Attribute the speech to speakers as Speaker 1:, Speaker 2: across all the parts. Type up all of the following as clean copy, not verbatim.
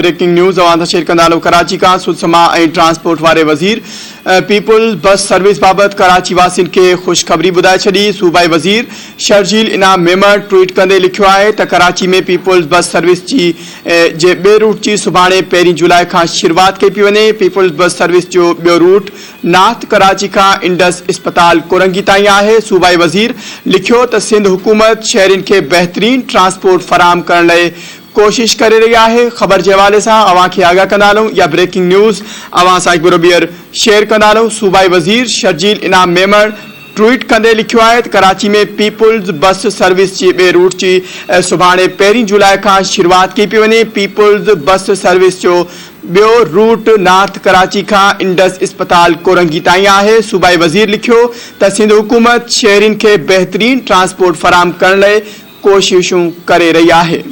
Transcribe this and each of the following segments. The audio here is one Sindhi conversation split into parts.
Speaker 1: بريڪنگ نيوز اوهان سان شيئر ڪندا هلون ڪراچي کان سڌ سماء ۽ ٽرانسپورٽ واري وزير پيپلز بس سروس بابت ڪراچي واسين کي خوشخبري ٻڌائي ڇڏي صوبائي وزير شرجيل انعام ميمڻ ٽوئيٽ ڪندي لکيو آهي ته ڪراچي ۾ پيپلز بس سروس جي جي ٻئي روٽ جي سڀاڻي پهرين جولاء کان شروعات ڪئي پئي وڃي پيپلز بس سروس جو ٻيو روٽ نارٿ ڪراچي کان انڊس اسپتال ڪورنگي تائين آهي صوبائي وزير لکيو ته سنڌ حڪومت شهرين کي بهترين ٽرانسپورٽ فراهم ڪرڻ لئي ڪوشش ڪري رهي آهي خبر جي حوالي سان اوهان کي آگاهه ڪندا هلون يا بريڪنگ نيوز اوهان سان هڪ ڀيرو ٻيهر شيئر ڪندا هلون صوبائي وزير شرجيل انعام ميمڻ ٽوئيٽ ڪندي لکيو آهي ته ڪراچي ۾ پيپلز بس سروس جي ٻئي روٽ جي سڀاڻي پهرين جولاء کان شروعات ڪئي پئي وڃي پيپلز بس سروس جو ٻيو روٽ نارٿ ڪراچي کان انڊس اسپتال ڪورنگي تائين آهي صوبائي وزير لکيو ته سنڌ حڪومت شهرين کي بهترين ٽرانسپورٽ فراهم ڪرڻ لئي ڪوششون ڪري رهي آهي.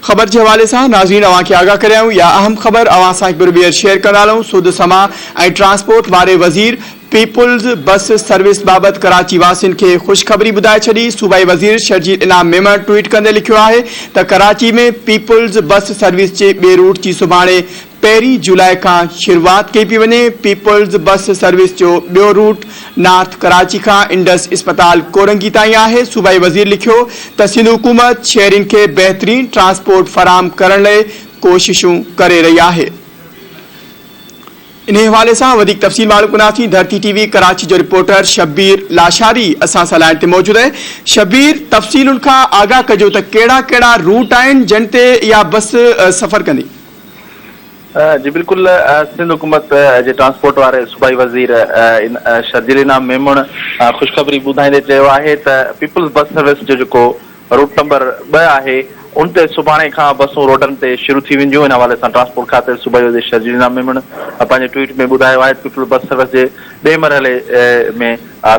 Speaker 1: خبر جي حوالي سان ناظرين اوهان کي آگاهه ڪري آيون اها اهم خبر اوهان سان هڪ ڀيرو ٻيهر شيئر ڪندا هلون سڌ سماء ۽ ٽرانسپورٽ واري وزير پيپلز بس سروس بابت ڪراچي واسين کي خوشخبري ٻڌائي ڇڏي صوبائي وزير شرجيل انعام ميمڻ ٽوئيٽ ڪندي لکيو آهي ته ڪراچي ۾ پيپلز بس سروس جي ٻئي روٽ جي سڀاڻي پهرين جولاء کان شروعات ڪئي پئي وڃي، پيپلز بس سروس جو ٻيو روٽ نارٿ ڪراچي کان انڊس اسپتال ڪورنگي تائين آهي، صوبائي وزير لکيو ته سنڌ حڪومت شهرين کي بهترين ٽرانسپورٽ فراهم ڪرڻ لئي ڪوششون ڪري رهي آهي. انهي حوالي سان وڌيڪ تفصيل معلوم ڪنداسين، ڌرتي ٽي وي ڪراچي جو رپورٽر شبير لاشاري اسان سان لائين تي موجود آهي، شبير تفصيلن کان آگاهه ڪجو ته ڪهڙا ڪهڙا روٽ آهن جن تي اها بس سفر ڪندي؟
Speaker 2: جي بلڪل سنڌ حڪومت جي ٽرانسپورٽ واري صوبائي وزير شرجيل انعام ميمڻ خوشخبري ٻڌائيندي چيو آهي ته پيپلز بس سروس جو جيڪو روٽ نمبر ٻه آهي ان تي سڀاڻي کان بسون روڊن تي شروع ٿي وينديون ان حوالي سان ٽرانسپورٽ کاتي جي صوبائي وزير شرجيل انعام ميمڻ پنهنجي ٽوئيٽ ۾ ٻڌايو آهي ته پيپلز بس سروس جي ٻئي مرحلي ۾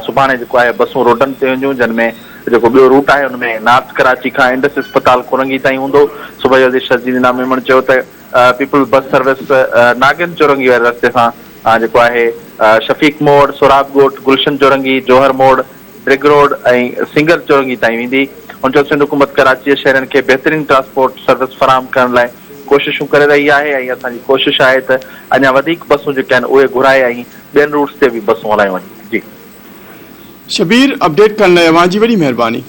Speaker 2: سڀاڻي جيڪو آهي بسون روڊن تي وينديون جن ۾ جيڪو ٻيو روٽ آهي ان ۾ نارٿ ڪراچي کان انڊس اسپتال ڪورنگي تائين هوندو. صوبائي وزير شرجيل انعام ميمڻ چيو ته پيپلز بس سروس ناگن چورنگي واري رستي سان جيڪو آهي شفيق موڙ، سهراب ڳوٺ، گلشن چورنگي، جوهر موڙ، ڊرگ روڊ ۽ سنگر چورنگي تائين ويندي. هن چيو سنڌ حڪومت ڪراچي جي شهرين کي بهترين ٽرانسپورٽ سروس فراهم ڪرڻ لاء ڪوششون ڪري رهي آهي ۽ اسان جي ڪوشش آهي ته اڃا وڌيڪ بسون جيڪي آهن اهي گهرائي ۽ ٻين روٽس تي به بسون هلايون وڃن. جي.
Speaker 1: شبير اپڊيٽ ڪرڻ لاء اوهان جي وڏي مهرباني.